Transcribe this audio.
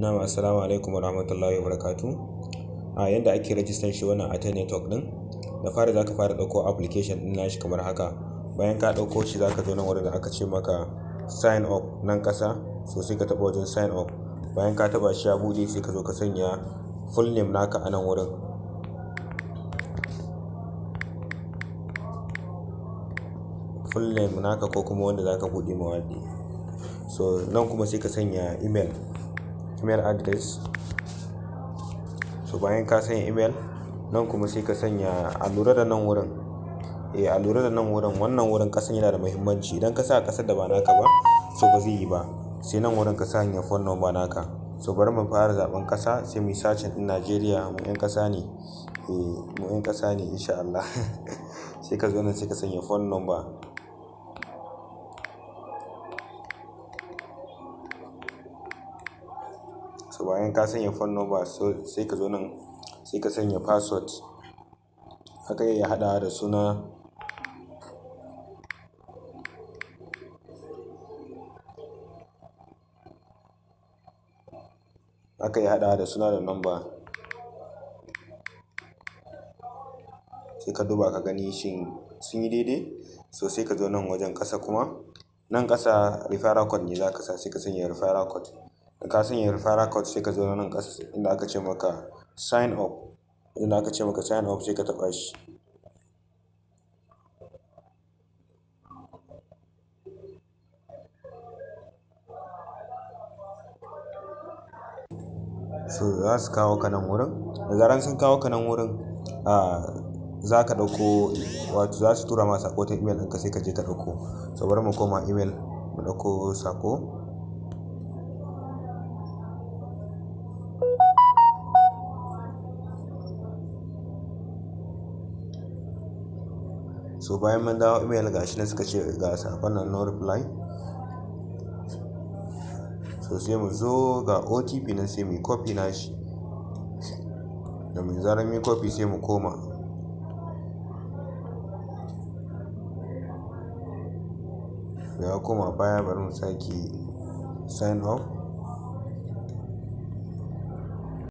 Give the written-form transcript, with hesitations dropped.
Na'am, assalamu alaikum warahmatullahi wabarakatuh. A yanda ake rajistan shi wannan Athene Network ɗin, da fari za ka fara ɗauko application ɗin nashi kamar haka. Bayan ka ɗauko shi, za ka zo nan wurin da aka ce maka sign up nan ƙasa, so sai ka taɓa wajen sign up. Bayan ka taɓa shi ya buɗe, sai ka zo ka sanya full name naka a nan wurin. Full name naka ko kuma wanda za ka buɗe ma wani. So nan kuma sai ka sanya email address. So bayan ka sanya email, nan kuma sai ka sanya, a lura da nan wurin. Eh, a lura da nan wurin, wannan wurin ƙasan yana da muhimmanci. Idan ka sa ƙasar da ba naka ba, so ba zai yi ba. Sai nan wurin ka sanya phone number naka. So bari mu fara zaɓen ƙasa, sai muyi searching ɗin Najeriya, mu 'yan ƙasa ne. Eh, mu 'yan ƙasa ne in sha Allah. Sai ka zo nan sai ka sanya phone number. So bayan ka sanya phone number, so sai ka zo nan sai ka sanya password. Zaka iya haɗawa da suna. Zaka iya haɗawa da suna da number. Sai ka duba ka gani shin sun yi daidai. So sai ka zo nan wajen ƙasa kuma. Nan ƙasa referral code ne za ka sa, sai ka sanya referral code. Da ka sanya referral code, sai ka zo nan ƙasa inda aka ce maka sign up. Inda aka ce maka sign up, sai ka taɓa shi. So za su kawo ka nan wurin. Da zaran sun kawo ka nan wurin, za ka ɗauko, wato za su tura ma saƙo ta email ɗinka, sai ka je ka ɗauko. So bari mu koma email mu ɗauko saƙo. So bayan mun dawo email, ga shi nan suka ce ga saƙon nan, no reply. So sai mu zo ga OTP nan, sai muyi copy nashi. Da mun zarar muyi copy, sai mu koma. Ya koma baya, bari mu sake sign up.